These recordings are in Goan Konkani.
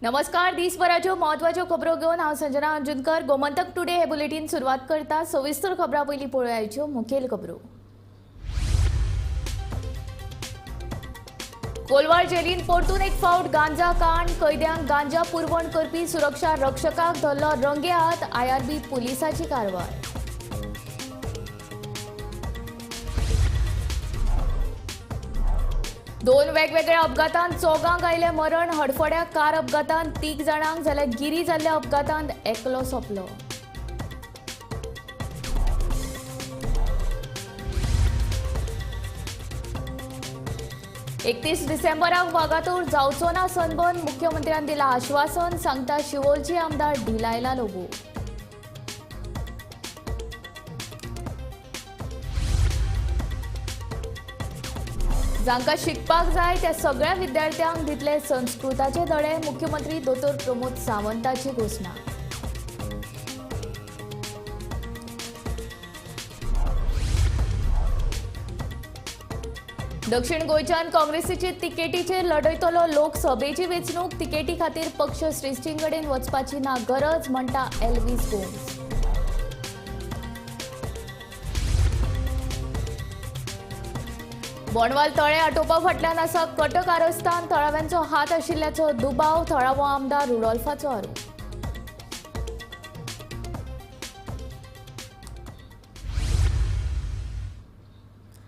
नमस्कार, दिसभराच्यो म्हत्वाच्यो खबरो घेवन हांव संजना अंजुनकर. गोमंतक टुडे हे बुलेटीन सुरवात करता. सविस्तर खबरां पयलीं पळोवयाच्यो मुखेल खबरो. कोलवाळ जेलीन परतून एक फावट गांजा कांड. कैद्यांक गांजा पुरवण करपी सुरक्षा रक्षकाक धरलो रंगे हात. आयआरबी पुलिसाची कारवाय. दोन वेगवेगळ्या अपघातांत चौगांक आयलें मरण. हडफड्या कार अपघातांत 3 जाणांक जाल्यार गिरी जाल्ल्या अपघातांत एकलो सोंपलो. 31 डिसेंबराक वागातोर जावचो ना सनबर्न. मुख्यमंत्र्यान दिला आश्वासन. सांगता शिवोलचे आमदार डिलायला लोबो. जांकां शिकपाक जाय त्या सगळ्या विद्यार्थ्यांक दितले संस्कृताचे धडे. मुख्यमंत्री दोतोर प्रमोद सावंताची घोशणा. दक्षिण गोंयच्यान काँग्रेसीचे तिकेटीचेर लढयतलो लोकसभेची वेंचणूक. तिकेटी खातीर पक्ष श्रेष्ठीं कडेन वचपाची ना गरज, म्हणटा एल्वीस गोम्स. बोंडवाल तळें आटोवपा फाटल्यान आसा कट कारस्थान. थळाव्यांचो हात आशिल्ल्याचो दुबाव. थळावो आमदार रुडोल्फाचो आरोप.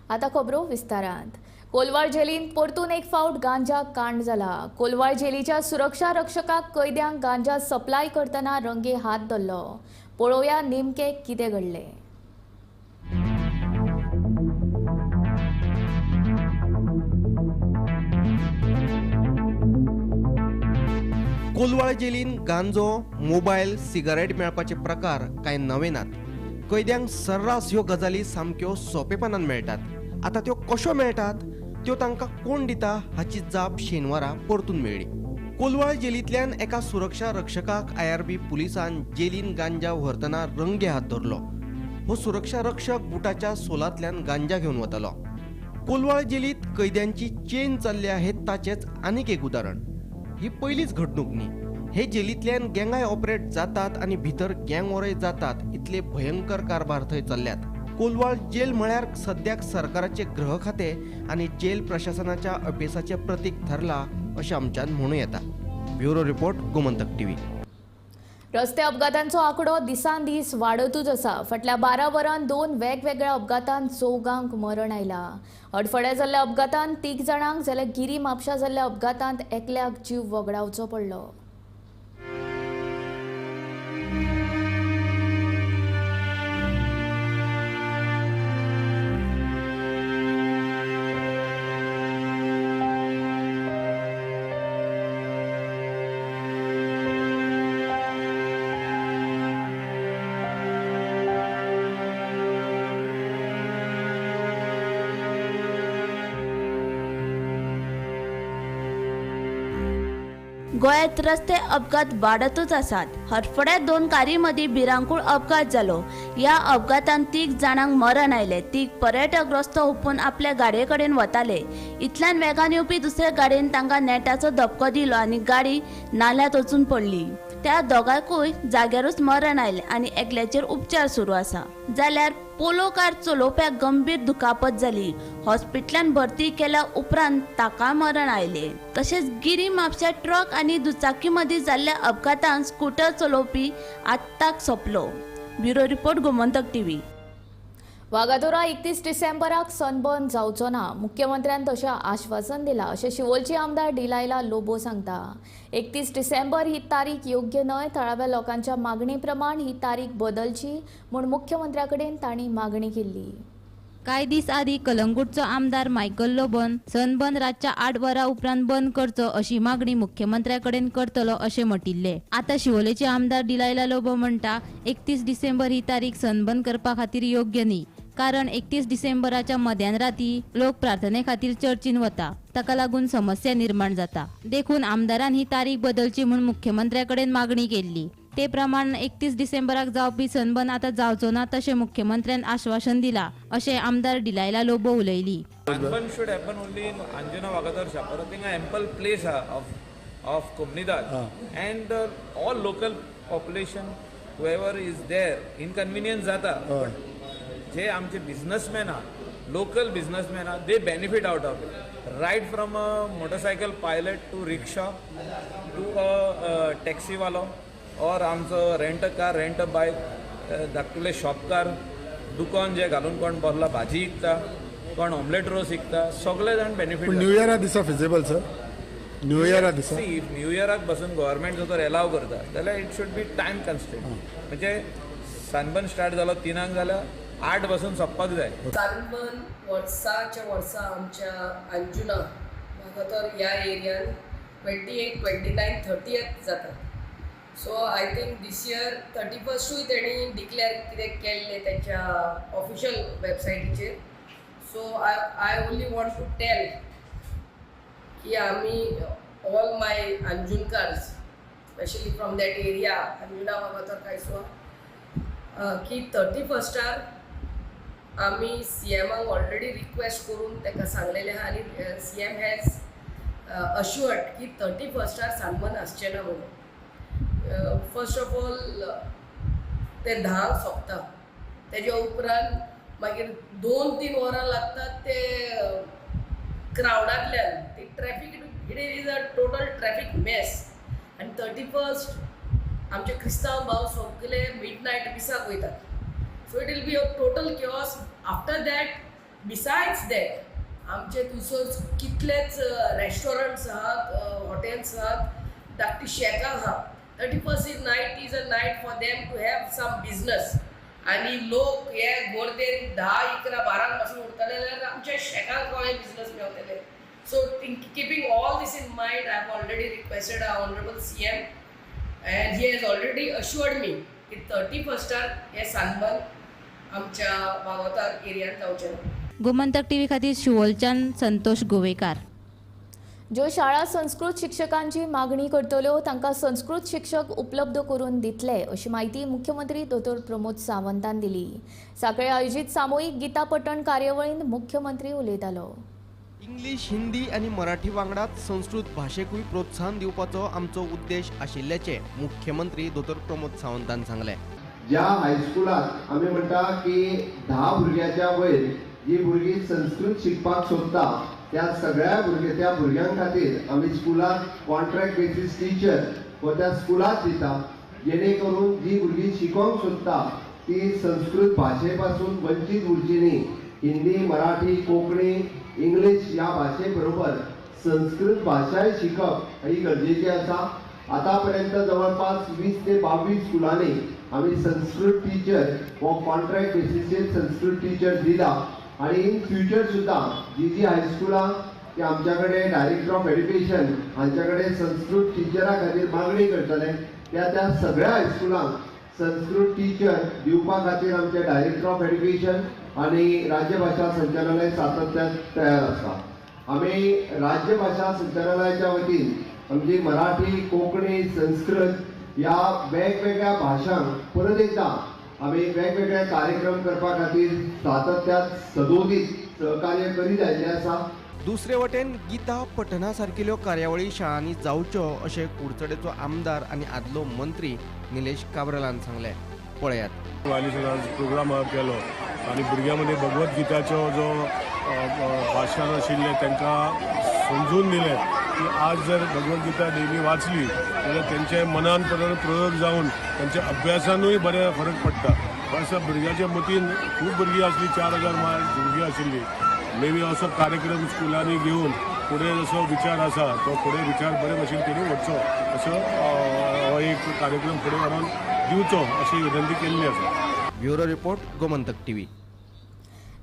आतां खबरो विस्तारांत. कोलवाळ जेलीन परतून एक फावट गांजा कांड जाला. कोलवाळ जेलीच्या सुरक्षा रक्षकाक कैद्यांक गांजा सप्लाय करतना रंगे हात धरलो. पळोवया नेमकें कितें घडलें. कोलवाळ जेलीन गांजो, मोबायल, सिगारेट मेळपाचे प्रकार कांय नवे नात. कैद्यांक सर्रास ह्यो गजाली सामक्यो सोंपेपणान मेळटात. आतां त्यो कश्यो मेळटात, त्यो तांकां कोण दिता हाची जाप शेनवारा परतून मेळ्ळी. कोलवाळ जेलींतल्यान एका सुरक्षा रक्षकाक आयआरबी पुलिसान जेलीन गांजा व्हरतना रंगे हात धरलो. हो सुरक्षा रक्षक बुटाच्या सोलांतल्यान गांजा घेवन वतालो. कोलवाळ जेलींत कैद्यांची चेन चल्ल्या हे ताचेंच आनीक एक उदाहरण. ही पयलीच घडणूक न्ही. हे जेलींतल्यान गँगाय ऑपरेट जातात आनी भितर गँग वॉरय जातात, इतले भयंकर कारभार थंय चल्ल्यात. कोलवाळ जेल म्हळ्यार सद्याक सरकाराचे गृह खातें आनी जेल प्रशासनाच्या अपेसाचें प्रतीक थारला अशें आमच्यान म्हणूं येता. Bureau report, Gomantak TV. रस्ते अपघातांचो आंकडो दिसान दीस वाडतूच आसा. फाटल्या 12 वरांत 2 वेगवेगळ्या अपघातांत चौगांक मरण आयलां. हडफड्या जाल्ल्या अपघातांत 3 जाणांक जाल्यार गिरी म्हापशा जाल्ल्या अपघातांत एकल्याक जीव वगडावचो पडलो. गोंयांत रस्ते अपघात वाडतूच आसात. हडफड्या 2 कारी मदीं भिरांकूळ अपघात जालो. ह्या अपघातांत 3 जाणांक मरण आयलें. 3 पर्यटक रस्तो हुपून आपल्या गाडये कडेन वताले. इतल्यान वेगान येवपी दुसऱ्या गाडयेन तांकां नेटाचो धपको दिलो आनी गाडी नाल्यात वचून पडली. त्या दोगांकूय जाग्यारूच मरण आयलें आनी एकल्याचेर उपचार सुरू आसा. जाल्यार पोलो कार चलोवप्याक गंभीर दुखापत जाली. हॉस्पिटलान भरती केल्या उपरांत ताका मरण आयलें. तशेंच गिरी म्हापशा ट्रक आनी दुचाकी मदीं जाल्ल्या अपघातांत स्कूटर चलोवपी आत्ताक सोंपलो. Bureau report, Gomantak TV. वागातोरा 31 डिसेंबराक सनबर्न जावचो ना, मुख्यमंत्र्यान तशें आश्वासन दिलां अशें शिवोलचे आमदार डिलायला लोबो सांगता. 31 डिसेंबर ही तारीख योग्य न्हय. थळाव्या लोकांच्या मागणी प्रमाण ही तारीख बदलची म्हूण मुख्यमंत्र्या कडेन तांणी मागणी केल्ली. कांय दीस आदीं कलंगूटचो आमदार मायकल लोबोन सनबर्न रातच्या 8 वरां उपरांत बंद करचो अशी मागणी मुख्यमंत्र्या कडेन करतलो अशें म्हटिल्लें. आतां शिवोलेचे आमदार डिलायला लोबो म्हणटा 31 डिसेंबर ही तारीख सनबर्न करपा खातीर योग्य न्ही, कारण 31 डिसेंबराच्या मध्यान राती लोक प्रार्थने खातीर चर्चीन वता, ताका लागून समस्या निर्माण जाता. देखून आमदारान ही तारीख बदलची म्हूण मुख्यमंत्र्या कडेन मागणी केल्ली. ते प्रमाण 31 डिसेंबराक जावपी सनबर्न आतां जावचो ना तशें मुख्यमंत्र्यान आश्वासन दिला अशें आमदार डिलायला लोबो उलयली. Sunburn should happen only in Anjuna Vagator Shapora. थिंगा एम्पल प्लेस आहा of of Comunidade and all local population whoever is there inconvenience जाता, but जे आमचे बिजनसमॅन आहा, लोकल बिजनसमॅन आहा, they benefit out of it, right from a motorcycle pilot to rickshaw to a टॅक्सीवालो or आमचो rent a car, rent a bike, धाकटुले शॉपकार, दुकान जे घालून कोण बसला, भाजी विकता, कोण ऑमलेट रोस विकता, सगळे जाण बेनिफीट. पूण न्यू इयरा दिसा फिजिबल सर, न्यू इयरा दिसा? सी, if new इयराक बसून गव्हर्मेंट जर तर एलाव करता जाल्यार it should be time constraint, म्हणजे सनबर्न स्टार्ट जालो 3 जाल्यार 8 बसून सोंपपाक जाय. सनबर्न वर्साच्या वर्सा आमच्या अंजुना वागातोर ह्या एरियान 28, 29, 30 जाता. So I think this year 31 June तेणी डिक्लेअर कितें केल्लें तेंच्या ऑफिशियल वेबसायटीचेर. So I only want to tell की आमी all my Anjunkars, specially from that area, Anjuna, Vagator, Caisua, की 31 आर आमी सी एमाक ऑलरेडी रिक्वेस्ट करून ताका सांगलेलें आहा आनी सी एम हॅज अश्युअर्ड की 31 आर सनबर्न आसचें ना म्हणून. फर्स्ट ऑफ ऑल, ते 10क सोंपता, तेज्या उपरांत मागीर 2-3 वरां लागतात ते क्रावडांतल्यान ती traffic, it is a total traffic mess. आनी 31 आमचे क्रिस्तांव भाव सगळे मिड नायट मिसाक वयतात, so it will be a total chaos after that. Besides that, आमचे थंयसर कितलेच रेस्टॉरंट्स आहात, हॉटेल्स आहात, धाकटी शॅकां आहा. 31 is night is a night for them to have some business आनी लोक हे गर्देन 10, 11, 12 पासून उरतले जाल्यार आमच्या शॅकांक कशें business मेवतले? So keeping all this in mind, I have already requested our honourable CM and he has already assured me की 31 आर हे सनबर्न आमच्या वागातोर एरियान जावचें ना. गोमंतक टीव्ही खातीर शिवोलच्यान संतोष गोवेकार. ज्यो शाळा संस्कृत शिक्षकांची मागणी करतल्यो तांकां संस्कृत शिक्षक उपलब्ध करून दितले अशी म्हायती मुख्यमंत्री दोतोर प्रमोद सावंतान दिली. सांखळे आयोजीत सामुहीक गीता पठण कार्यावळींत मुख्यमंत्री उलयतालो. इंग्लीश, हिंदी आनी मराठी वांगडाच संस्कृत भाशेकूय प्रोत्साहन दिवपाचो आमचो उद्देश आशिल्ल्याचें मुख्यमंत्री दोतोर प्रमोद सावंतान सांगलें. ज्या हायस्कुलात आमी म्हणटा की 10 भुरग्याच्या वयर जी भुरगीं संस्कृत शिकपाक सोदता, त्या सगळ्या भुरगे त्या भुरग्यां खातीर आमी स्कुलात कॉन्ट्रॅक्ट बेसीस टिचर हो त्या स्कुलात दिता, जेणे करून जी भुरगीं शिकोंक सोदता ती संस्कृत भाशे पासून वंचीत उरची न्ही. हिंदी, मराठी, कोंकणी, इंग्लीश ह्या भाशे बरोबर संस्कृत भाशाय शिकप ही गरजेची आसा. आतापर्यंत जवळपास 20 ते 22 स्कुलांनी आमी संस्कृत टिचर हो कॉन्ट्रॅक्ट बेसीसचेर संस्कृत टिचर दिला आणि इन फ्युचर सुद्दां जी जी हायस्कुलां की आमच्या कडेन डायरेक्टर ऑफ एड्युकेशन हांच्या कडेन संस्कृत टिचरा खातीर मागणी करतले, त्या त्या सगळ्या हायस्कुलांक संस्कृत टिचर दिवपा खातीर आमचे डायरेक्टर ऑफ एड्युकेशन आणि राज्यभाशा संचालनालय सातत्यान तयार आसा. आमी राज्यभाशा संचालनालयाच्या वतीन आमची मराठी, कोंकणी, संस्कृत ह्या वेगवेगळ्या भाशांक परत एकदा आमी वेगवेगळे कार्यक्रम करपा खातीर सातत्यान सदोदीत सहकार्य करीत आयिल्लें आसा. दुसरे वटेन गीता पठणा सारकिल्यो कार्यावळी शाळांनी जावच्यो अशें कुडचडेचो आमदार आनी आदलो मंत्री निलेश काब्रालान सांगलें. पळयात. वाली प्रोग्राम केलो आनी भुरग्यां मदीं भगवत गीताचो जो अ, अ, भाशण आशिल्लें, तांकां समजून दिलें की आज जर भगवत गीता डेली वाचली जाल्यार तेंच्या मनान परत प्रयोग जावन तेंच्या अभ्यासानूय बरे फरक पडटा. असो भुरग्याच्या मतीन खूब भुरगीं आसली, 4000 भुरगीं आशिल्लीं. मे बी असो कार्यक्रम स्कुलांनी घेवन फुडें जसो विचार आसा तो फुडें विचार बरे भशेन तेणी व्हरचो, असो हो एक कार्यक्रम फुडें व्हरोन दिवचो अशी विनंती केल्ली आसा. Bureau report, Gomantak TV.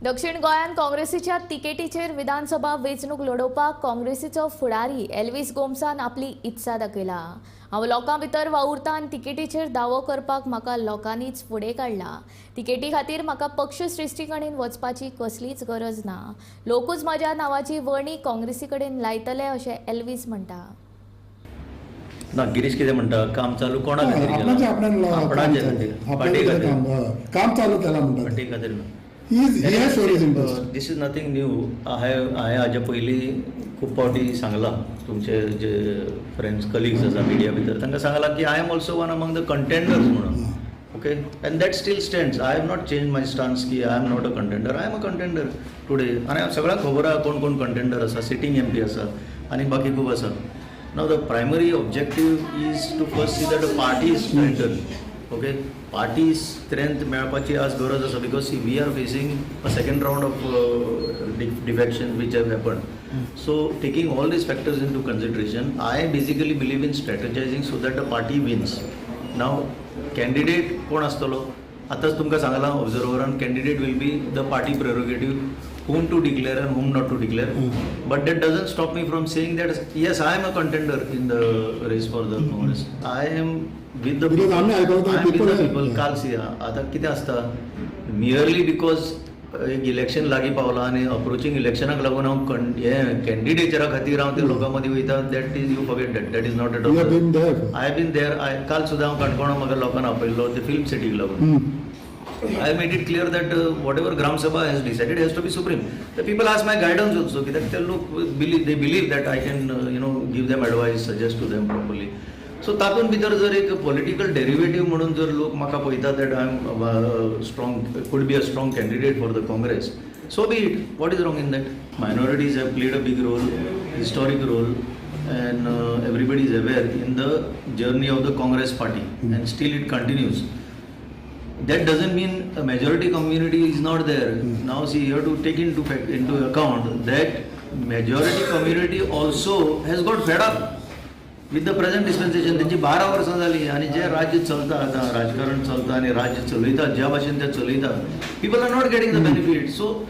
दक्षिण गोंयांत काँग्रेसीच्या तिकेटीचेर विधानसभा वेंचणूक लडोवपाक काँग्रेसीचो फुडारी एल्वीस गोम्सान आपली इत्सा दाखयला. हांव लोकां भितर वावुरता आनी तिकेटीचेर दावो करपाक म्हाका लोकांनीच फुडें काडला. तिकेटी खातीर म्हाका पक्ष श्रेश्ठी कडेन वचपाची कसलीच गरज ना. लोकूच म्हज्या नांवाची वर्णी काँग्रेसी कडेन लायतले अशें एल्वीस म्हणटा. ना, गिरीश कितें म्हणटा, काम चालू कोणा खातीर केलां? आपणाचे आपणान काम आपणाचे चालू खातीर. आपणाचें पार्टी खातीर. काम, हय. काम चालू केलां म्हणटा. पार्टी खातीर ना. He has shown his interest. This is nothing new. हांवें हाज्या पयलीं खूब फावटी सांगलां तुमचे जे फ्रेंड्स कलिग्स आसा मिडिया भितर तांकां सांगलां की I am also one among the contenders म्हणून. Okay, and that still stands. I have not change my stance की I am not a contender. I am a contender today. आनी सगळ्यांक खबर आहा कोण कोण कंटेंडर आसा, सिटींग एम पी आसा आनी बाकी खूब आसा. Now the primary objective is to first see that a party is strengthen. Okay, party strength मेळपाची आज गरज आसा because see we are facing a second round of defection which have happen. So taking all these factors into consideration, I basically believe in strategizing so that the party wins. Now candidate कोण आसतलो आतांच तुमकां सांगलां ऑब्जर्वरान, candidate will be the party prerogative whom to declare and whom not to declare. But that doesn't stop me from saying that yes, I am a contender in the race for the Congress. I am with the people. I am with the people. काल सी आतां कितें आसता, मियरली because एक इलेक्शन लागीं पावलां आनी अप्रोचींग इलेक्शनाक लागून हांव हें कॅन्डिडेचरा खातीर हांव त्या लोकां मदीं वयता, that is you forget that, that is not at all. I have been there. काल सुद्दां हांव काणकोणा म्हाका लोकांना आपयल्लो ते फिल्म सिटीक लागून. I made it clear that whatever Gram Sabha has decided has to be supreme. The people ask my guidance also, कित्याक ते लोक believe, they believe that I can give them advice, suggest to them properly. So तातूंत भितर जर एक पॉलिटिकल डेरिवेटीव म्हणून जर लोक म्हाका पळयता that I am strong, could be a strong candidate for the Congress, so be it. What is wrong in that? Minorities have played a big role, historic role, and everybody is aware in the journey of the Congress party, and still it continues. That doesn't mean a majority community is not there. Now see, you have to take into account that majority community also has got fed up with the present dispensation. त्यांची 12 वर्सां जाली आनी जे राज्य चलता आतां, राजकारण चलता आनी राज्य चलयता ज्या भाशेन ते चलयता, people are not getting the benefit. So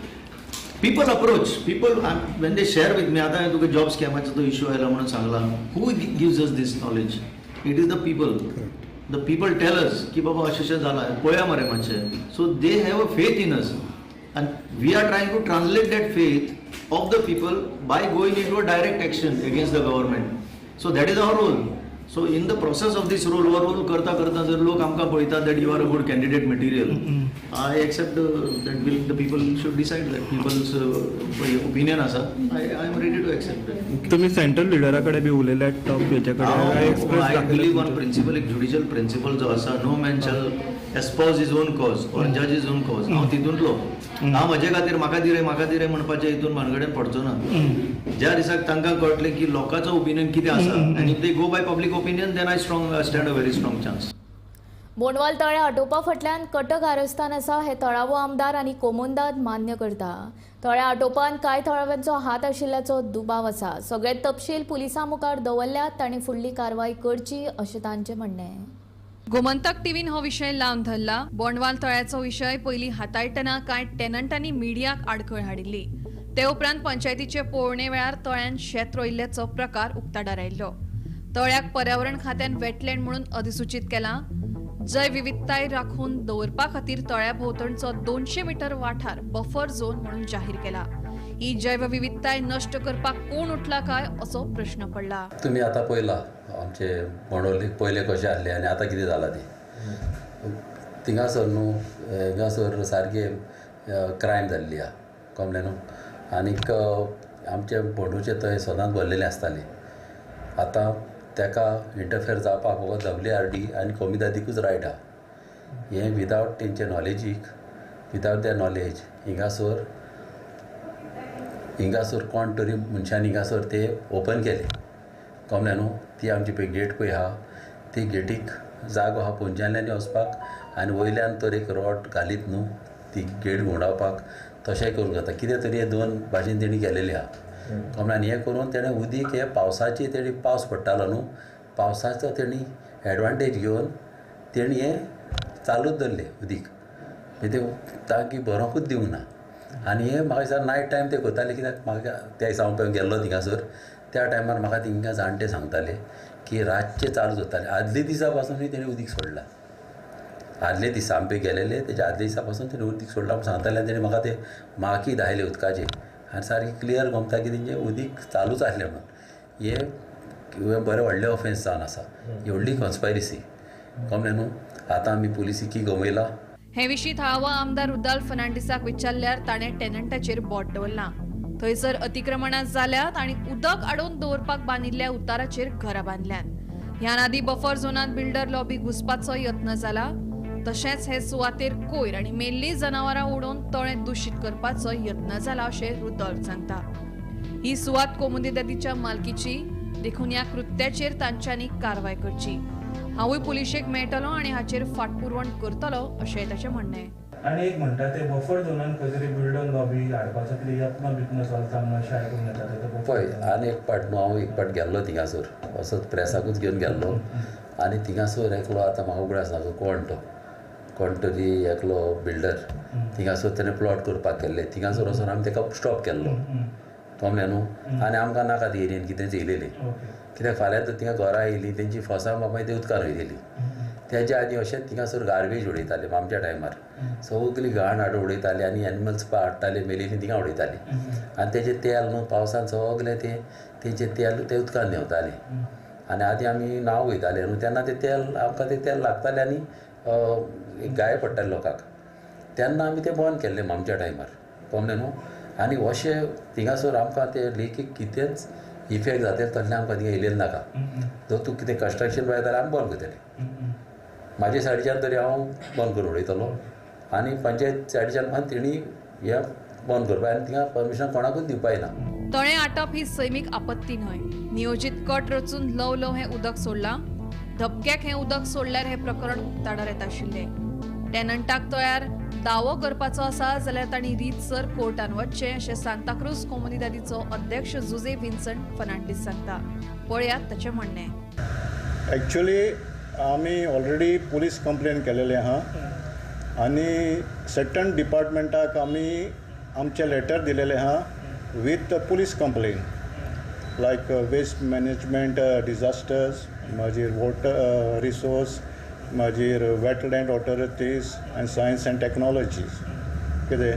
people approach people when they share with me. आतां हांवें तुका जॉब स्कॅमाचो तो इश्यू आयला म्हणून सांगला, who gives us this knowledge? It is the people. The people tell us की बाबा अशें अशें जालां पळया मरे मातशें. So they have a faith in us and we are trying to translate that faith of the people by going into a direct action against the government. So that is our role. So in the process of this role, हो रोल करता करता जर लोक आमकां पळयता that you are a good candidate material, I accept that will the people should decide that, people's opinion आसा, I am ready to accept that. तुमी सेंट्रल लिडरा कडेन बी उलयले टॉप हेचे कडेन? I believe on principle, एक ज्युडिशियल प्रिंसिपल जो आसा, no man shall espouse his own cause or जज his own cause. हांव तितूंतलो, हांव म्हजे खातीर म्हाका दी रे म्हाका दी रे म्हणपाचें हितून भानगडेन पडचो ना. ज्या दिसाक तांकां कळटलें की लोकांचो ओपिनियन कितें आसा आनी if they go by public opinion, then I stand a very strong chance. Bondwal तळें आटोवपा फाटल्यान कटक कारस्थान आसा हें थळावो आमदार आनी कोमोंदाद मान्य करता. तळें आटोवपांत कांय थळाव्यांचो हात आशिल्ल्याचो दुबाव आसा. सगळे तपशील पुलिसां मुखार दवरल्यात, तांणी फुडली कारवाय करची अशें तांचें म्हणणें. गोमंतक टीव्हीन हो विशय लावन धरला. बोंडवाल तळ्याचो विशय पयलीं हाताळटना कांय टेनंटांनी मिडियाक आडखळ हाडिल्ली. ते उपरांत पंचायतीचे पळोवणे वेळार तळ्यान शेत रोयिल्ल्याचो प्रकार उक्ताडार आयिल्लो. तळ्याक पर्यावरण खात्यान वेटलँड म्हणून अधिसूचीत केलां. जैवविविधताय राखून दवरपा खातीर तळ्या भोंवतणचो 200 मीटर वाठार बफर झोन म्हणून जाहीर केला. ही जैवविविधताय नश्ट करपाक कोण उठला काय असो प्रश्न पडला. तुमी आतां पळयला आमचे बोंडोली पयले कशें आहले आनी आतां कितें जालां तें. थिंगासर न्हू हिंगासर सारकें क्रायम जाल्ली आहा, कळ्ळें न्हू. आनीक आमचे बोंडोचे थंय सदांच भरलेले आसताले. आतां ताका इंटरफेर जावपाक फकत WRD आनी कोमिदादीकूच रायट आहा. हें विदावट तेंचे नॉलेजीक, विदावट there knowledge हिंगासर हिंगासर कोण तरी मनशान हिंगासर ते ओपन केले, कळ्ळें न्हू. ती आमची पळय गेट पळय आहा, ती गेटीक जागो आहा पोंच्यानल्यान वचपाक आनी वयल्यान तर एक रॉड घालीत न्हू ती गेट घुंवडावपाक, तशेंय करूंक जाता. कितें तरी हे दोन भाशेन तेणी केलेली आहा, कळ्ळें. आनी हें करून तेणें उदीक हे पावसाची तेणी पावस पडटालो न्हू, पावसाचो तेणी एडवांटेज घेवन तेणी हें चालूच दवरलें उदीक, मागीर तें तांकी भरोंकूच दिवंक ना. आनी हें म्हाका दिसता नायट टायम ते करताले, कित्याक म्हाका त्या दिसा हांव गेल्लो थिंगासर त्या टायमार म्हाका तिंगा जाणटे सांगताले की रातचे चालू जाताले. आदले दिसा पासूनय तेणी उदीक सोडलां, आदले दिसा आमी गेलेले तेच्या आदले दिसा पासून तेणी उदीक सोडलां म्हूण सांगताले. आनी तेणी म्हाका ते माकी दाखयले उदकाचे आनी सारकें क्लियर गमता की तेंचें उदीक चालूच आसलें म्हणून. हें बरें व्हडलें ऑफेन्स जावन आसा, ही व्हडली कॉन्स्पायरसी, कळ्ळें न्हू. आतां आमी पुलिसीकी गमयला. हे विशीं थळावो आमदार रुदाल्फ फर्नांडीसाक विचारल्यार ताणें टेनंटाचेर बोट दवरलां. थंयसर अतिक्रमणां जाल्यात आनी उदक आडोवन दवरपाक बांदिल्ल्या उताराचेर घरां बांदल्यांत. ह्यान आदीं बफर झोनांत बिल्डर लॉबी घुसपाचो यत्न जाला. तशेंच हे सुवातेर कोयर आनी मेल्ली जनावरां उडोवन तळें दुशीत करपाचो यत्न जाला अशें रुदोल्फ सांगता. ही सुवात कोमुनिदादीच्या मालकीची देखून ह्या कृत्याचेर तांच्यांनी कारवाय करची. हांवूय पुलिशेक मेळटलो आनी हाचेर फाटपुरवण करतलो अशें ताचें म्हणणें. आनी एक म्हणटा ते बफर झोनान खंय तरी बिल्डर लॉबी हाडपाचो कितें यत्न बित्न चलता म्हणून अशें आयकूंक येता. पळय आनी एक पाट न्हू हांव एक पाट गेल्लो थिंगासर असोच प्रेसाकूच घेवन गेल्लो आनी थिंगासर एकलो आतां म्हाका उगडास ना कोण तो कोण तरी एकलो बिल्डर थिंगासर तेणें प्लॉट करपाक केल्ले. थिंगासर वचून आमी तेका स्टॉप केल्लो कमलें न्हू. आनी आमकां नाका ती एरियेन कितेंच येयलेली कित्याक फाल्यां तर थिंगा घरां येयलीं तेंची फोसां बापाय ते उदकान वयतली. तेज्या आदीं अशेंच थिंगासर गार्बेज उडयताले आमच्या टायमार सगळी घाण हाडून उडयताले आनी एनिमल्स हाडटाले मेलेली थिंगा उडयताले आनी तेजें तेल न्हू पावसान सगळें तें तेंचें तेल तें उदकान देंवतालें. आनी आदीं आमी नांव वयताले न्हू तेन्ना तें तेल आमकां तें तेल लागतालें आनी एक गाय पडटाले लोकांक. तेन्ना आमी तें बंद केल्लें आमच्या टायमार कमलें न्हू. आनी अशें थिंगासर आमकां तें लेखीक कितेंच इफेक्ट जातलें तसलें आमकां थिंगा येयलें नाका. जर तूं कितें कंस्ट्रक्शन पळयता जाल्यार आमी बंद करतले. म्हाजे सायडीच्यान तरी हांव बंद करून उडयतलो आनी पंचायत सायडीच्यान पण तेणी हें बंद करपाक आनी थिंगा परमिशन कोणाकूच दिवपाक ना. तळें आटप ही सैमीक आपत्ती न्हय. नियोजीत कट रचून ल्हव ल्हव हें उदक सोडलां. धपक्याक हें उदक सोडल्यार हें प्रकरण उक्ताडार येता आशिल्लें. टेनंटाक तळ्यार दावो करपाचो आसा जाल्यार तांणी रीतसर कोर्टान वचचें अशें सांताक्रूज कोमुनिदादीचो अध्यक्ष जुझे विन्संट फर्नांडीस सांगता. पळयात ताचें म्हणणें. एक्चुअली आमी ऑलरेडी पुलीस कंप्लेन केलेले आहा आनी सर्टन डिपार्टमेंटाक आमी आमचें लेटर दिलेलें आहा with police complain like waste management disasters, मागीर वॉटर रिसोर्स, मागीर wetland authorities and science and technologies कितें.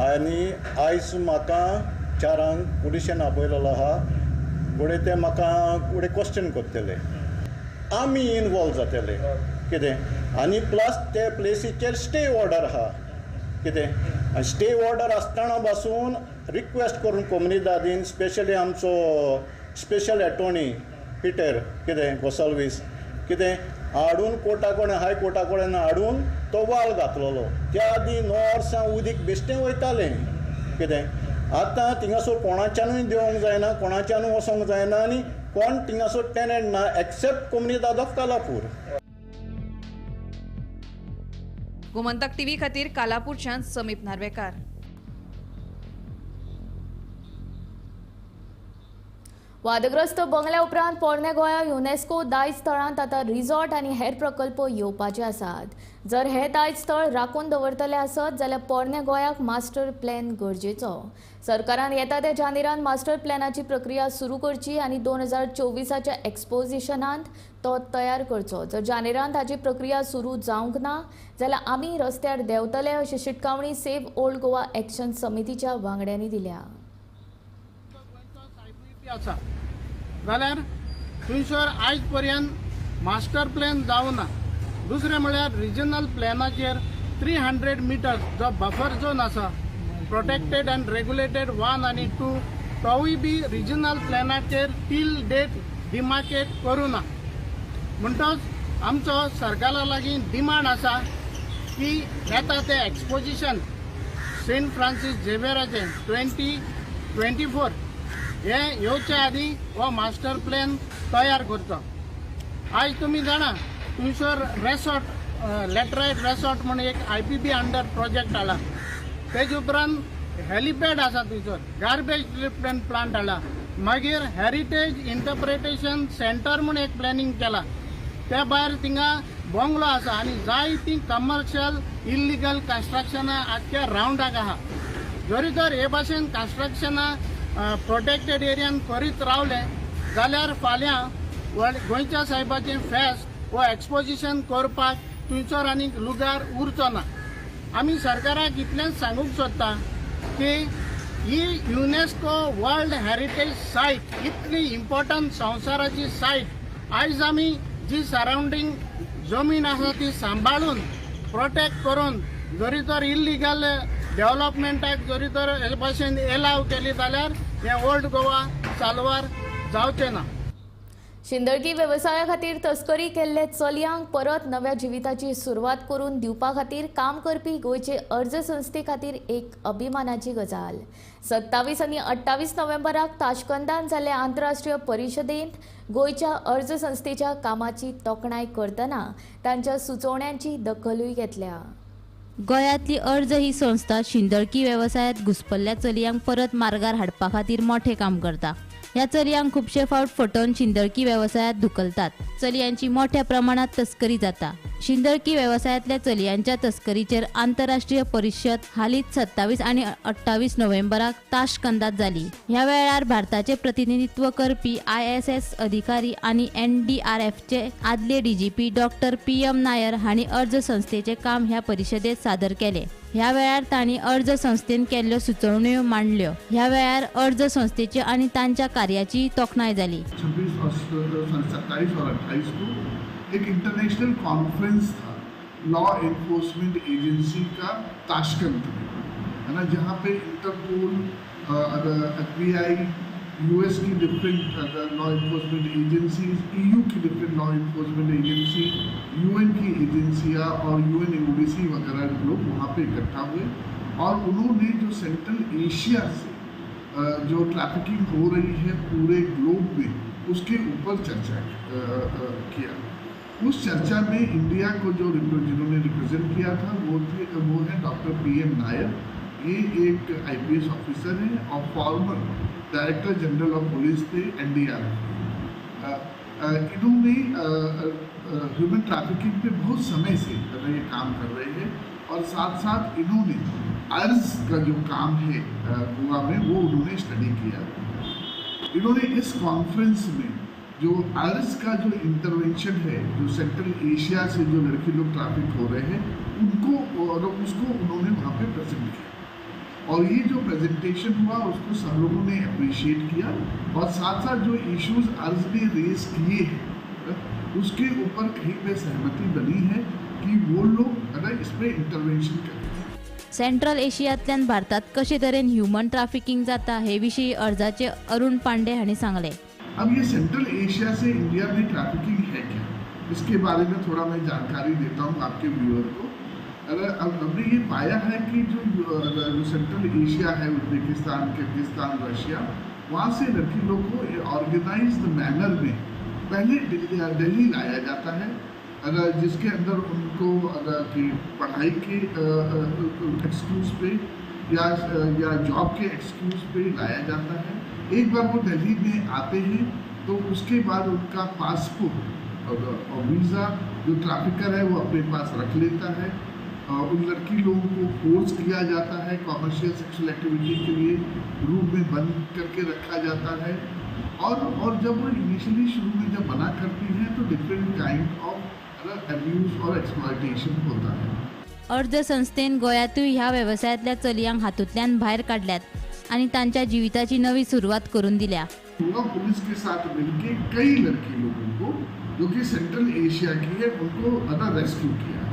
आनी आयज म्हाका 4 पुलिशेन आपयलेलो आहा फुडें ते म्हाका फुडें क्वेश्चन करतले आमी इनवॉल्व जातले कितें. आनी प्लस ते प्लेसीचेर स्टे ऑर्डर आहा कितें. आनी स्टे ऑर्डर आसतना पासून रिक्वेस्ट करून कोमुनिदादीन स्पेशली आमचो स्पेशल एटॉर्नी पिटर कितें गोसाल्वीस कितें हाडून कोर्टा कडेन हाय कोर्टा कडेन हाडून तो वाल घातलेलो. त्या आदीं 9 वर्सां उदीक बेश्टें वयतालें कितें. आतां थिंगासर कोणाच्यानूय देंवोंक जायना कोणाच्यानूय वचोंक जायना आनी कोण थिंगासर टेनंट ना except Comunidade of Kalapur. Gomantak TV खातीर कालापूरच्यान समीप नार्वेकार. वादग्रस्त बंगल्या उपरांत पोरणे गोंया युनेस्को दायज स्थळांत आतां रिसॉर्ट आनी हेर प्रकल्प येवपाचे आसात. जर हे दायज स्थळ राखून दवरतले आसत जाल्यार पोरणे गोंयाक मास्टर प्लॅन गरजेचो. सरकारान येता त्या जानेरान मास्टर प्लॅनाची प्रक्रिया सुरू करची आनी 2024च्या एक्सपोजिशनांत तो तयार करचो. जर जानेरान ताची प्रक्रिया सुरू जावंक ना जाल्यार आमी रस्त्यार देंवतले अशी शिटकावणी सेव्ह ओल्ड गोवा एक्शन समितीच्या वांगड्यांनी दिल्या. आसा जाल्यार थंयसर आयज पर्यंत मास्टर प्लॅन जावना. दुसरें म्हळ्यार रिजनल प्लॅनाचेर 300 मिटर्स जो बफर झोन आसा प्रोटेक्टेड अँड रेग्युलेटेड 1 आनी 2 तोवूय बी रिजनल प्लॅनाचेर टील डेट डिमार्केट करूना. म्हणटच आमचो सरकारा लागीं डिमांड आसा की येता तें एक्सपोजिशन सेंट फ्रांसीस झेवियराचें 2024 हे येवचे आदीं हो मास्टर प्लॅन तयार करचो. आयज तुमी जाणा थंयसर रेसॉर्ट लॅटरायट रेसॉर्ट म्हूण एक IPB under project हाडला. तेजे उपरांत हेलिपॅड आसा थंयसर गार्बेज ट्रिटमेंट प्लांट हाडला. मागीर हेरिटेज इंटरप्रिटेशन सेंटर म्हूण एक प्लॅनिंग केला. त्या भायर थिंगा बंगलो आसा आनी जायतीं कमर्शियल इल्लिगल कन्स्ट्रक्शनां आख्ख्या रावंडाक आहा. जरी तर हे भाशेन कन्स्ट्रक्शनां प्रोटेक्टेड एरियान करीत रावले जाल्यार फाल्यां गोंयच्या सायबाचें फेस्त वो एक्सपोजिशन करपाक थंयसर आनीक लुगार उरचो ना. आमी सरकाराक इतलेंच सांगूंक सोदता की ही युनेस्को वर्ल्ड हेरिटेज सायट इतली इम्पॉर्टंट संवसाराची सायट आयज आमी जी सरावंडींग जमीन आसा ती सांबाळून प्रोटेक्ट करून जरी तर इल्लिगल डेव्हलपमेंटाक जरी तर हे भाशेन एलाव केली जाल्यार हें ओल्ड गोवा साल्वार जावचें ना. शिंदळकी वेवसाया खातीर तस्करी केल्ले चलयांक परत नव्या जिविताची सुरवात करून दिवपा खातीर काम करपी गोंयचे अर्ज संस्थे खातीर एक अभिमानाची गजाल. 27 आनी 28 नोव्हेंबराक ताशकंदान जाल्ले आंतरराष्ट्रीय परिशदेंत गोंयच्या अर्ज संस्थेच्या कामाची तोखणाय करतना तांच्या सुचोवण्यांची दखलूय घेतल्या. गोंयांतली अर्ज ही संस्था शिंदळकी वेवसायांत घुसपल्ल्या चलयांक परत मार्गार हाडपा खातीर मोठें काम करता. ह्या चलयांक खुबशे फावट फटोवन शिंदळकी वेवसायांत धुकलतात. चलयांची मोठ्या प्रमाणात तस्करी जाता. शिंदळकी वेवसायांतल्या चलयांच्या तस्करीचेर आंतरराष्ट्रीय परिशद हालींच 27 आनी 28 नोव्हेंबराक ताशकंदात जाली. ह्या वेळार भारताचे प्रतिनिधित्व करपी ISS अधिकारी आनी NDRFचे आदले DGP doctor PM Nair हांणी अर्ज संस्थेचे काम ह्या परिशदेत सादर केले. ह्या वेळार तांणी अर्ज संस्थेन केल्ल्यो सुचोवण्यो मांडल्यो. ह्या वेळार अर्ज संस्थेची आनी तांच्या कार्याची तोखणाय जाली. 26 और 27 और 28 को एक इंटरनेशनल कॉन्फ्रेंस था लॉ एनफोर्समेंट एजेंसी का ताशकंद में, है ना, जहाँ पे इंटरपोल, FBI, US की different law enforcement agencies, EU की different law enforcement agency, UN की एजेंसियाँ और UNODC वगैरह लोग वहाँ पे इकट्ठा हुए और उन्होंने जो सेंट्रल एशिया से जो ट्रैफिकिंग हो रही है पूरे ग्लोब में उसके ऊपर चर्चा किया। उस चर्चा में इंडिया को जो जिन्होंने रिप्रेजेंट किया था वो है डॉक्टर PM Nair. ये एक IPS officer हैं और former director general of police थे NDRF। इन्होंने ह्यूमन ट्रैफिकिंग पे बहुत समय से ये काम कर रहे हैं और साथ साथ इन्होंने अर्ज का जो काम है गोवा में वो उन्होंने स्टडी किया। इन्होंने इस कॉन्फ्रेंस में जो अर्ज का जो इंटरवेंशन है, जो सेंट्रल एशिया से जो लड़की लोग ट्रैफिक हो रहे हैं उनको और उसको उन्होंने वहाँ पे प्रेजेंट किया और ये जो प्रेजेंटेशन हुआ उसको सब लोगों ने अप्रिशिएट किया और साथ साथ जो इश्यूज अर्ज ने रेज किए हैं उसके ऊपर कहीं पे सहमति बनी है कि वो लोग अगर इस पर इंटरवेंशन करें। सेंट्रल एशियांतल्यान भारतात कशे तरेन ह्युमन ट्राफिकिंग जाता हे विशीं अर्जाचे अरुण पांडे हांणी सांगलें. अब ये सेंट्रल एशिया से इंडिया में ट्रैफिकिंग है क्या, इसके बारे में थोड़ा मैं जानकारी देता हूँ आपके व्यूअर को। अगर अब हमने ये पाया है कि जो सेंट्रल एशिया है, उज्बेकिस्तान, किर्गिस्तान, रशिया, वहाँ से लड़की लोग को ऑर्गेनाइज्ड मैनर में पहले दिल्ली लाया जाता है, अगर जिसके अंदर उनको अगर कि पढ़ाई के एक्सक्यूज़ पे या जॉब के एक्सक्यूज़ पे लाया जाता है। एक बार वो दिल्ली में आते हैं तो उसके बाद उनका पासपोर्ट और वीज़ा जो ट्रैफिकर है वो अपने पास रख लेता है। उन लड़की लोगों को फोर्स किया जाता है कॉमर्शियल सेक्सुअल एक्टिविटी के लिए, रूम में बंद करके रखा जाता है और जब वो इनिशियली शुरू में जब मना करती हैं तो different kind of abuse Aur exploitation होता है। अर्ज संस्थेन गोंयांतूय ह्या वेवसायांतल्या चलयांक हातूंतल्यान भायर काडल्यात आनी तांच्या जिविताची नवी सुरवात करून दिल्या। गोवा पुलिस के साथ मिलकर कई लड़की लोगों को जो कि सेंट्रल एशिया की है उनको अदर रेस्क्यू किया है।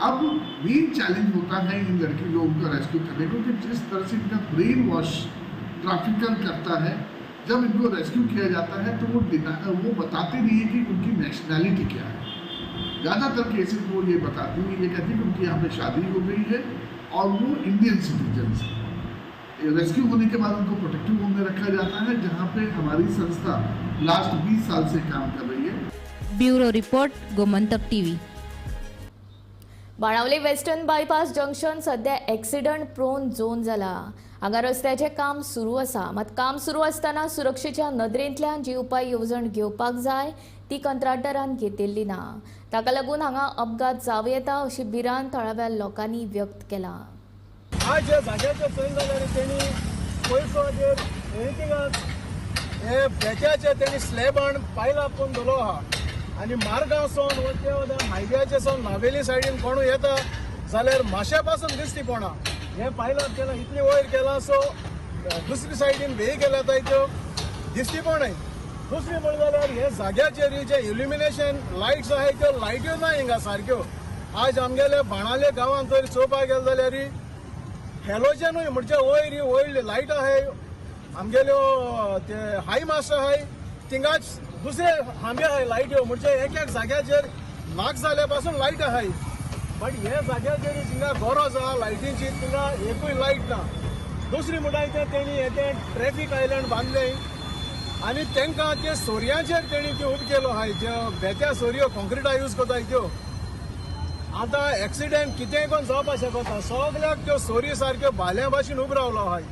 अब मेन चैलेंज होता है इन लड़की लोगों का रेस्क्यू करने को कि जिस तरह से इनका ब्रेन वॉश ट्रैफिकर करता है, जब इनको रेस्क्यू किया जाता है तो वो बताते नहीं है कि उनकी नेशनैलिटी क्या है। ज़्यादातर केसेस वो ये बताती हैं, ये कहती है कि उनकी यहाँ पे शादी हो गई है और वो इंडियन सिटीजन्स हैं। रेस्क्यू होने के बाद उनको प्रोटेक्टिव होम में रखा जाता है, जहाँ पे हमारी संस्था लास्ट 20 साल से काम कर रही है। Bureau report, Gomantak TV. Benaulim western bypass junction सध्या एक्सिडंट प्रोन झोन जाला. हांगा रस्त्याचें काम सुरू आसा, मात काम सुरू आसतना सुरक्षेच्या नदरेंतल्यान जी उपाय येवजण घेवपाक जाय ती कंत्राटदारान घेतिल्ली ना. ताका लागून हांगा अपघात जावं येता अशी भिरांत थळाव्या लोकांनी व्यक्त केला. आज जे जाग्याचेर चोयलें जाल्यार तेणी पयसो हे बेक्याचे तेणी स्लॅबान पायला पण धरलो आहा आनी मार्गां सावन वता हायव्याचे सावन नावेली सायडीन कोणू येता जाल्यार माश्या पासून दिसती पडना. हें पायलाप केलां इतलें वयर केलां सो दुसरी सायडीन वेय केल्या त्यो दिसती पडनाय. दुसरी म्हणलें जाल्यार हे जाग्याचेर जे इल्युमिनेशन लायट्स आहाय त्यो लायट्यो ना हिंगा सारक्यो आज आमगेले बाणाले गांवांत जर चोवपाक गेले जाल्यार हॅलोजनूय म्हणजे वयर वयर लायट आहाय, आमगेल्यो ते हाय मास्ट आहाय, थिंगाच दुसरे खांबे आहाय लायट्यो, म्हणजे एक एक जाग्याचेर नाक जाल्या पासून लायट आहाय, बट हे जाग्याचेर जिंगा गरज आहा लायटीची थिंगा एकूय लायट ना. दुसरी म्हणटा तें तेणी हे तें ट्रॅफीक आयलंड बांदलें आनी तांकां ते सोरयांचेर तेणी त्यो उब केलो आहाय, ज्यो बेत्या सोरयो कॉन्क्रिटा यूज करताय त्यो. आतां एक्सिडेंट कितेंय कोण जावपाक शकता, सगल्याक त्यो सोरी सारक्यो भाल्या भाशेन उब रावलो आहाय.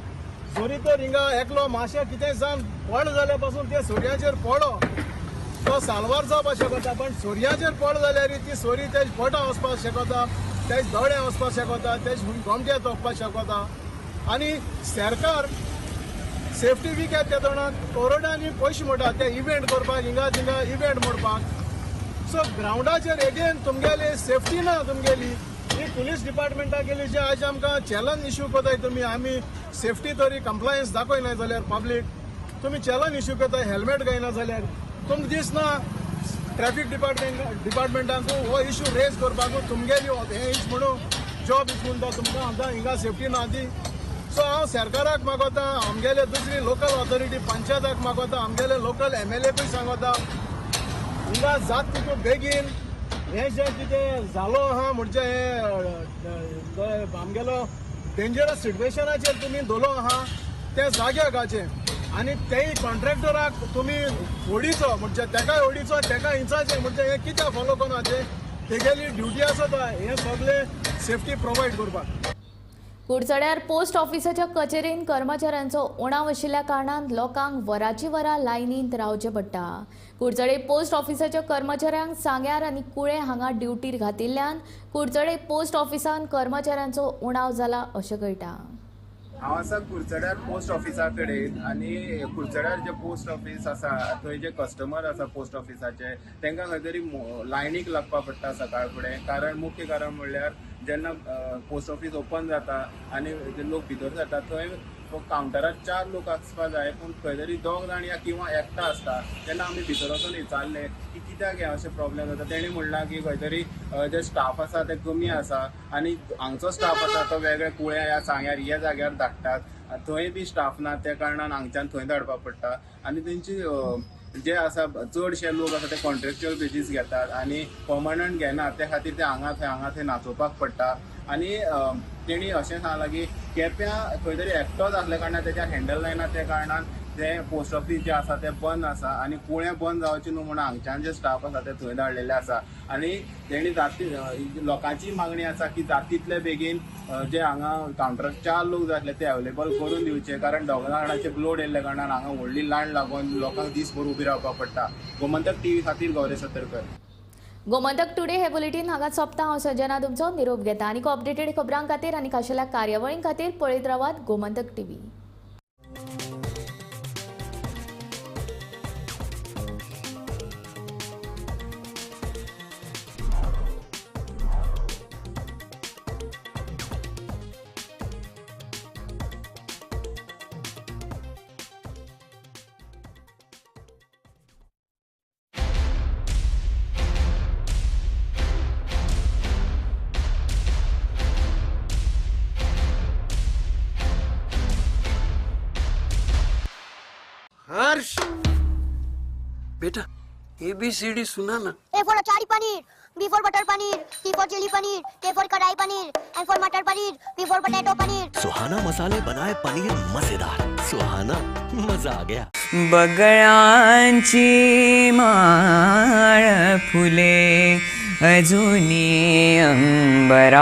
सोरी तर हिंगा एकलो माशा कितेंय जावन पड जाल्या पासून ते सोरयाचेर पडो तो साल्वार जावपाक शकता, पण सोरयाचेर पड जाल्यार ती सोरी तेज पोटा वचपाक शकता, तेज दोळे वचपाक शकता, तेज गोमट्या तोपपाक शकता. आनी सरकार सेफ्टी बी घेता तेन्ना करोडांनी पयशे मोडटा ते इव्हेंट करपाक, हिंगा थिंगा इव्हेंट मोडपाक. सो ग्रावंडाचेर एगेन तुमगेली सेफ्टी ना तुमगेली. ही पुलीस डिपार्टमेंटा केली जे आज आमकां चॅलंज इश्यू करताय तुमी, आमी सेफ्टी तरी कंप्लायन्स दाखयना जाल्यार पब्लीक तुमी चॅलंज इश्यू करताय, हेल्मेट घायना जाल्यार तुमकां दिसना ट्रॅफीक डिपार्टमेंटांक हो इश्यू रेज करपाक तुमगेली हें इश म्हणून जॉब इतून तो तुमकां आतां हिंगा सेफ्टी ना ती. सो हांव सरकाराक मागोता, आमगेले दुसरी लोकल ऑथॉरिटी पंचायताक मागोता, आमगेले लोकल एमएलएकूय सांगोता हिंगा जात तितून बेगीन हें जें कितें जालो आहा म्हणजे हें आमगेलो डेंजरस सिट्युएशनाचेर तुमी दवरलो आहा तें जाग्याक घालचें आनी तेय कॉन्ट्रॅक्टराक तुमी ओडीचो म्हणजे तेकाय ओडीचो तेका इंचाचें म्हणजे हें कित्याक फॉलो करना तें तेगेली ड्युटी आसता हें सगळें सेफ्टी प्रोवायड करपाक. कुडचड्यार पोस्ट ऑफिसाच्या कचेरीन कर्मचाऱ्यांचो उणाव आशिल्ल्या कारणान लोकांक वराची वरां लायनींत रावचें पडटा. कुडचडे पोस्ट ऑफिसाच्या कर्मचाऱ्यांक सांग्यार आनी कुळे हांगा ड्युटीर घातिल्ल्यान कुडचडे पोस्ट ऑफिसान कर्मचाऱ्यांचो उणाव जाला अशें कळटा. हांव आसा कुडचड्यार पोस्ट ऑफिसा कडेन आनी कुडचड्यार जे पोस्ट ऑफिस आसा थंय जे कस्टमर आसा पोस्ट ऑफिसाचे तांकां खंय तरी लायनीक लागपाक पडटा सकाळ फुडें. कारण मुख्य कारण म्हणल्यार जेन्ना पोस्ट ऑफिस ओपन जाता आनी जे लोक भितर सरता थंय कावंटरार 4 लोक आसपा जाय, पूण खंय तरी 2 जाण या किंवा एकटा आसता. तेन्ना आमी भितर वचून विचारलें की कित्याक हें अशें प्रॉब्लेम जाता, तेणी म्हणलां की खंय तरी जे स्टाफ आसा ते कमी आसा आनी हांगचो स्टाफ आसा तो वेगळे कुळ्या या सांग्यार ह्या जाग्यार धाडटात, थंय बी स्टाफ ना त्या कारणान हांगच्यान थंय धाडपाक पडटा. आनी तेंची जे आसा चडशे लोक आसा ते कॉन्ट्रॅक्च्युअल बेजीस घेतात आनी पर्मनंट घेना, त्या खातीर ते हांगा थंय नाचोवपाक पडटा. आनी तेणी अशें सांगलां की केप्यां खंय तरी एकटोच आसल्या कारणान तेच्यार हँडल जायना, त्या कारणान ते पोस्ट ऑफिस जे आसा ते बंद आसा आनी कुळें बंद जावचें न्हू म्हणून हांगच्यान जे स्टाफ आसा ते थंय धाडलेले आसा. आनी तेणी जाती लोकांची मागणी आसा की जातीतले बेगीन जे हांगा कावंटरार 4 लोक जाय आसले ते अवेलेबल करून दिवचे, कारण 2 जाणांचे लोड येयल्ल्या कारणान हांगा व्हडली लायन लागून लोकांक दीसभर उबी रावपाक पडटा. गोमंतक टीव्ही खातीर गौरेश सतरकर. गोमंतक टुडे हे बुलेटीन हांगा सोंपता. हांव संजना तुमचो निरोप घेता आनी अपडेटेड खबरां खातीर आनी खाशेल्या कार्यावळीं खातीर पळयत रावात गोमंतक टीव्ही. हर्ष बेटा ABCD सुना ना. A for achari paneer, B for butter paneer, C for chilli paneer, K for kadai paneer, M for matar paneer, P for potato paneer. Suhana मसाले बनाए पनीर मजेदार. सुहाना मजा आ गया. बगळांची माळ फुले अजूनी अंबरा.